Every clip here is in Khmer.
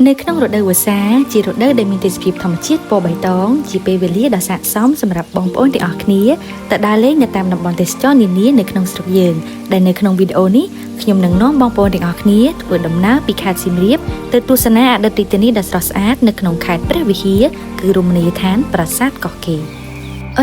នៅក្នុងរដូវវស្សាជារដូវដែលមានទេសភាពធម្មជាតិពណ៌បៃតងជាពេលវេលាដ៏ស័ក្តិសមសម្រាប់បងប្អូនទាំងអស់គ្នាទៅដើរលេងនៅតាមតំបន់ទេសចរណ៍នានានៅក្នុងស្រុកយើងដែលនៅក្នុងវីដេអូនេះខ្ញុំនឹងនាំបងប្អូនទាំងអស់គ្នាធ្វើដំណើរពីខេត្តសៀមរាបទៅទស្សនាអតីតរាជធានីដ៏ស្រស់ស្អាតនៅក្នុងខេត្តព្រះវិហារគឺរមណីយដ្ឋានប្រាសាទកោះកេរ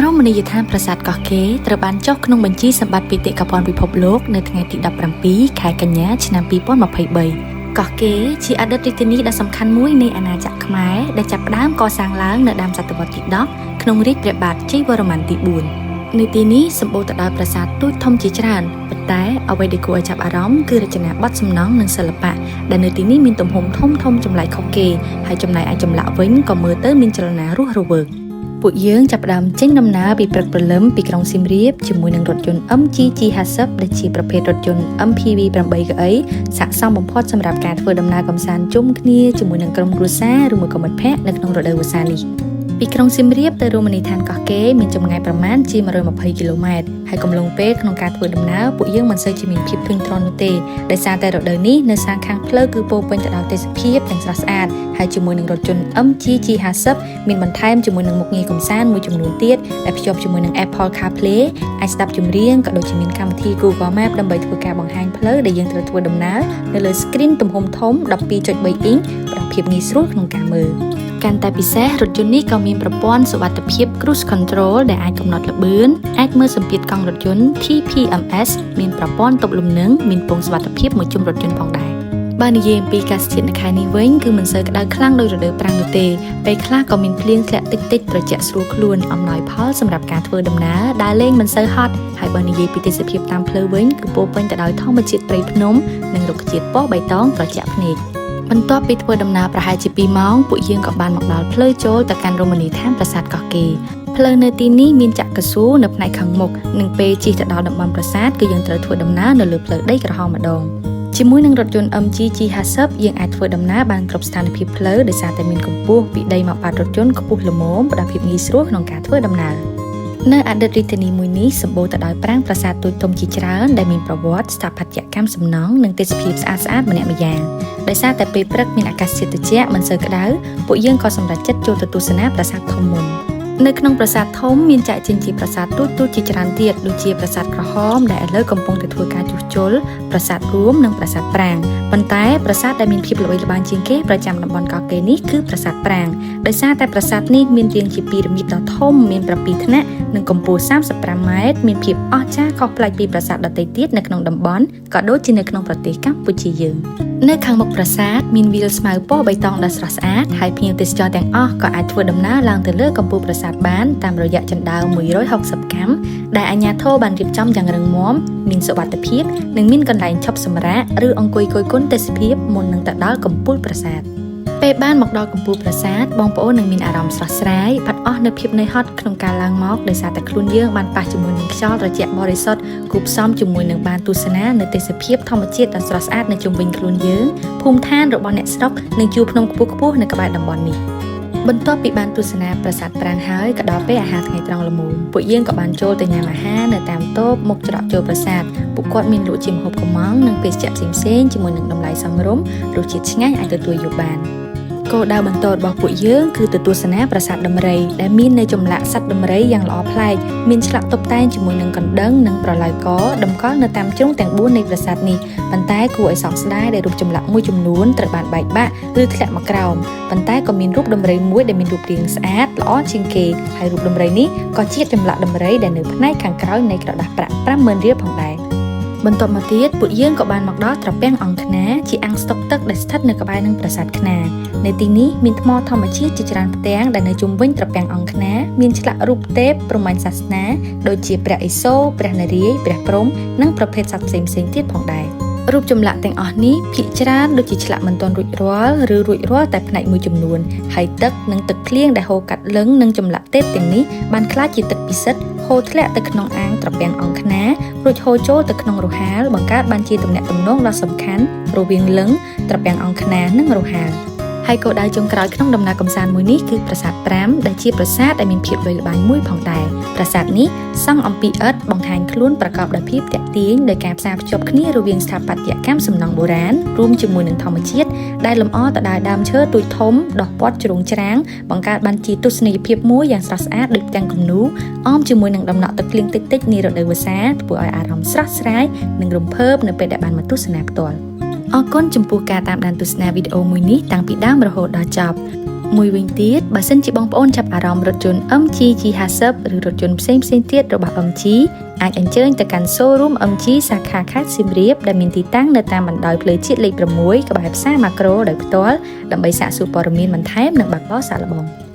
រមណីយដ្ឋានប្រាសាទកោះកេរត្រូវបានចុះក្នុងបញ្ជីសម្បត្តិបេតិកភណ្ឌពិភពលោកនៅថ្ងៃទី17ខែកញ្ញាឆ្នាំ2023កោះកេរជាអតីតរាជធានីដ៏សំខាន់មួយនៃអាណាចក្រខ្មែរដែលចាប់ផ្ដើមកសាងឡើងនៅដើមសតវត្សទី10ក្នុងរាជ្យព្រះបាទជ័យវរ្ម័នទី4នៅទីនេះសម្បូរទៅដោយប្រាសាទទូចធំជាច្រើនប៉ុន្តែអ្វីដែលគួរឲ្យចាប់អារម្មណ៍គឺរចនាបថសំណង់និងសិល្បៈដែលនៅទីនេះមានទំហំធំធំចម្លែកខុសគេហើយចំណែកឯចម្លាក់វិញក៏មើលទៅមានចលនារស់រវើកពួកយើងចាប់ផ្ដើមចេញដំណើរពីព្រឹកព្រលឹមពីក្រុងសៀមរាបជាមួយនឹងរថយន្ត MG G50 ដែលជាប្រភេទរថយន្ត MPV 8កៅអីស័ក្តិសមបំផុតសម្រាប់ការធ្វើដំណើរកម្សាន្តជុំគ្នាជាមួយនឹងក្រុមគ្រួសារឬមួយក៏មិត្តភ័ក្តិនៅក្នុងរដូវវស្សានេះពីក្រុងសៀមរាបទៅរមណីយដ្ឋានកោះកេរមានចម្ងាយប្រមាណជា120គីឡូម៉ែត្រហើយកំឡុងពេលក្នុងការធ្វើដំណើរពួកយើងមិនសូវជាមានភាពធុញទ្រាន់នោះទេដោយសារតែរដូវនេះនៅសាងខាងផ្លូវគឺពោរពេញទៅដោយទេសភាពទាំងស្រស់ស្អាតហើយជាមួយនឹងរថយន្ត MG G50 មានបន្ថែមជាមួយនឹងមុខងារកម្សាន្តមួយចំនួនទៀតដែលភ្ជាប់ជាមួយនឹង Apple CarPlay អាចស្ដាប់ចម្រៀងក៏ដូចជាមានកម្មវិធី Google Map ដើម្បីធ្វើការបង្ហាញផ្លូវដែលយើងត្រូវធ្វើដំណើរនៅលើ screen ទំហំធំ12.3អ៊ីងផ្ដល់ភាពងាយស្រួលក្នុងការមើលកាន់តែពិសេសរថយន្តនេះក៏មានប្រព័ន្ធសុវត្ថិភាព Cruise Control ដែលអាចកំណត់ល្បឿនអាចមើលសម្ពាធកង់រថយន្ត TPMS មានប្រព័ន្ធទប់លំនឹងមានពងសុវត្ថិភាពមួយជុំរថយន្តផងដែរបើនិយាយអំពីអាកាសធាតុនៅខែនេះវិញគឺមិនសូវក្តៅខ្លាំងដូចរដូវប្រាំងនោះទេពេលខ្លះក៏មានភ្លៀងធ្លាក់តិចៗត្រជាក់ស្រួលខ្លួនអំណោយផលសម្រាប់ការធ្វើដំណើរដើរលេងមិនសូវហត់ហើយបើនិយាយពីទេសភាពតាមផ្លូវវិញគឺពោរពេញទៅដោយធម្មជាតិព្រៃភ្នំនិងរុក្ខជាតិពណ៌បៃតងត្រជាក់ភ្នែកបន្ទាប់ពីធ្វើដំណើរប្រហែលជា2ម៉ោងពួកយើងក៏បានមកដល់ផ្លូវចូលទៅកាន់រមណីយដ្ឋានប្រាសាទកោះកេរផ្លូវនៅទីនេះមានចាក់កស៊ូនៅផ្នែកខាងមុខនិងពេលជិះទៅដល់តំបន់ប្រាសាទគឺយើងត្រូវធ្វើដំណើរនៅលើផ្លូវដីក្រហមម្ដងជាមួយនឹងរថយន្ត MG G50 យើងអាចធ្វើដំណើរបានគ្រប់ស្ថានភាពផ្លូវដោយសារតែមានកម្ពស់ពីដីមកបាតរថយន្តខ្ពស់ល្មមផ្ដល់ភាពងាយស្រួលក្នុងការធ្វើដំណើរនៅអតីតរាជធានីមួយនេះសម្បូរទៅដោយប្រាង្គប្រាសាទតូចធំជាច្រើនដែលមានប្រវត្តិស្ថាបត្យកម្មសំណង់និងទេសភាពស្អាតៗម្នាក់ម្យ៉ាងដោយសារតែពេលព្រឹកមានអាកាសធាតុត្រជាក់មិនសូវក្តៅពួកយើងក៏សម្រេចចិត្តចូលទៅទស្សនាប្រាសាទធំមុននៅក្នុងប្រាសាទធំមានចែកចេញជាប្រាសាទទូចៗជាច្រើនទៀតដូចជាប្រាសាទក្រហមដែលឥឡូវកំពុងតែធ្វើការជួសជុលប្រាសាទរួមនិងប្រាសាទប្រាង្គប៉ុន្តែប្រាសាទដែលមានភាពល្បីល្បាញជាងគេប្រចាំតំបន់កោះកេរនេះគឺប្រាសាទប្រាង្គដោយសារតែប្រាសាទនេះមានរាងជាពីរ៉ាមីតដ៏ធំមាន7ថ្នាក់និងកម្ពស់35ម៉ែត្រមានភាពអស្ចារ្យខុសប្លែកពីប្រាសាទដទៃទៀតនៅក្នុងតំបន់ក៏ដូចជានៅក្នុងប្រទេសកម្ពុជាយើងនៅខាងមុខប្រាសាទមានវាលស្មៅពណ៌បៃតងដ៏ស្រស់ស្អាតហើយភ្ញៀវទេសចរទាំងអស់ក៏អាចធ្វើដំណើរឡើងទៅលើកំពូលប្រាសាទបានតាមរយៈជណ្ដើរ160កាំដែលអាជ្ញាធរបានរៀបចំយ៉ាងរឹងមាំមានសុវត្ថិភាពនិងមានកន្លែងឈប់សម្រាកឬអង្គុយគយគន់ទេសភាពមុននឹងទៅដល់កំពូលប្រាសាទពេលបានមកដល់កំពូលប្រាសាទបងប្អូននឹងមានអារម្មណ៍ស្រស់ស្រាយបាត់អស់នូវភាពនឿយហត់ក្នុងការឡើងមកដោយសារតែខ្លួនយើងបានប៉ះជាមួយនឹងខ្យល់ត្រជាក់បរិសុទ្ធគូផ្សំជាមួយនឹងបានទស្សនានៅទេសភាពធម្មជាតិដ៏ស្រស់ស្អាតនៅជុំវិញខ្លួនយើងភូមិឋានរបស់អ្នកស្រុកនិងជួរភ្នំខ្ពស់ៗនៅក្បែរតំបន់នេះបន្ទាប់ពីបានទស្សនាប្រាសាទប្រាង្គហើយក៏ដល់ពេលអាហារថ្ងៃត្រង់ល្មមពួកយើងក៏បានចូលទៅញ៉ាំអាហារនៅតាមតូបមុខច្រកចូលប្រាសាទពួកគាត់មានលក់ជាម្ហូបកំងនិងភេសជ្ជៈផ្សេងៗជាមួយនឹងតម្លៃសមរម្យរសជាតិឆ្ងាញ់អាចទទួលយកបានគោលដៅបន្តរបស់ពួកយើងគឺទៅទស្សនាប្រាសាទដំរីដែលមាននៅចម្លាក់សត្វដំរីយ៉ាងល្អប្លែកមានឆ្លាក់តុបតែងជាមួយនឹងកណ្ដឹងនិងប្រឡៅកតម្កល់នៅតាមជ្រុងទាំង4នៃប្រាសាទនេះប៉ុន្តែគួរឲ្យសោកស្ដាយដែលរូបចម្លាក់មួយចំនួនត្រូវបានបែកបាក់ឬធ្លាក់មកក្រោមប៉ុន្តែក៏មានរូបដំរីមួយដែលមានរូបរាងស្អាតល្អជាងគេហើយរូបដំរីនេះក៏ជាចម្លាក់ដំរីដែលនៅផ្នែកខាងក្រោយនៃក្រដាសប្រាក់50000រៀលផងដែរបន្ទាប់មកទៀតពួកយើងក៏បានមកដល់ត្រពាំងអង្គខ្នាជាអាងស្តុកទឹកដែលស្ថិតនៅក្បែរនឹងប្រាសាទខ្នានៅទីនេះមានថ្មធម្មជាតិជាច្រើនផ្ទាំងដែលនៅជុំវិញត្រពាំងអង្គខ្នាមានឆ្លាក់រូបទេពព្រហ្មញ្ញសាសនាដូចជាព្រះឥសូរព្រះនារាយណ៍ព្រះព្រហ្មនិងប្រភេទសត្វផ្សេងៗទៀតផងដែររូបចម្លាក់ទាំងអស់នេះភាគច្រើនដូចជាឆ្លាក់មិនទាន់រួចរាល់ឬរួចរាល់តែផ្នែកមួយចំនួនហើយទឹកនិងទឹកភ្លៀងដែលហូរកាត់លឹងនិងចម្លាក់ទេពទាំងនេះបានក្លាយជាទឹកពិសិដ្ឋហូរធ្លាក់ទៅក្នុងអាងត្រពាំងអង្គខ្នារួចហូរចូលទៅក្នុងរហាលបង្កើតបានជាទំនាក់ទំនងដ៏សំខាន់រវាងលឹងត្រពាំងអង្គខ្នានិងរហាល។ ហើយគោលដៅចុងក្រោយក្នុងដំណើរកម្សាន្តមួយនេះគឺប្រាសាទ5ដែលជាប្រាសាទដែលមានភាពល្បីល្បាញមួយផងដែរប្រាសាទនេះសង់អំពីឥដ្ឋបង្ហាញខ្លួនប្រកបដោយភាពទាក់ទាញដោយការផ្សារភ្ជាប់គ្នារវាងស្ថាបត្យកម្មសំណង់បុរាណរួមជាមួយនឹងធម្មជាតិដែលលម្អទៅដោយដើមឈើទូចធំដុះព័ទ្ធជ្រុងច្រាងបង្កើតបានជាទស្សនីយភាពមួយយ៉ាងស្រស់ស្អាតដូចផ្ទាំងគំនូរអមជាមួយនឹងដំណក់ទឹកភ្លៀងតិចៗនារដូវវស្សាធ្វើឲ្យអារម្មណ៍ស្រស់ស្រាយនិងរំភើបនៅពេលដែលបានមកទស្សនាផ្ទាល់អរគុណចំពោះការតាមដានទស្សនាវីដេអូមួយនេះតាំងពីដើមរហូតដល់ចប់មួយវិញទៀតបើសិនជាបងប្អូនចាប់អារម្មណ៍រថយន្ត MG G50 ឬរថយន្តផ្សេងៗទៀតរបស់ MG អាចអញ្ជើញទៅកាន់ showroom MG សាខាខេត្តសៀមរាបដែលមានទីតាំងនៅតាមបណ្ដោយផ្លូវជាតិលេខ6ក្បែរផ្សារម៉ាក្រូដោយផ្ទាល់ដើម្បីសាកសួរព័ត៌មានបន្ថែមនិងបើកបរសាកល្បង។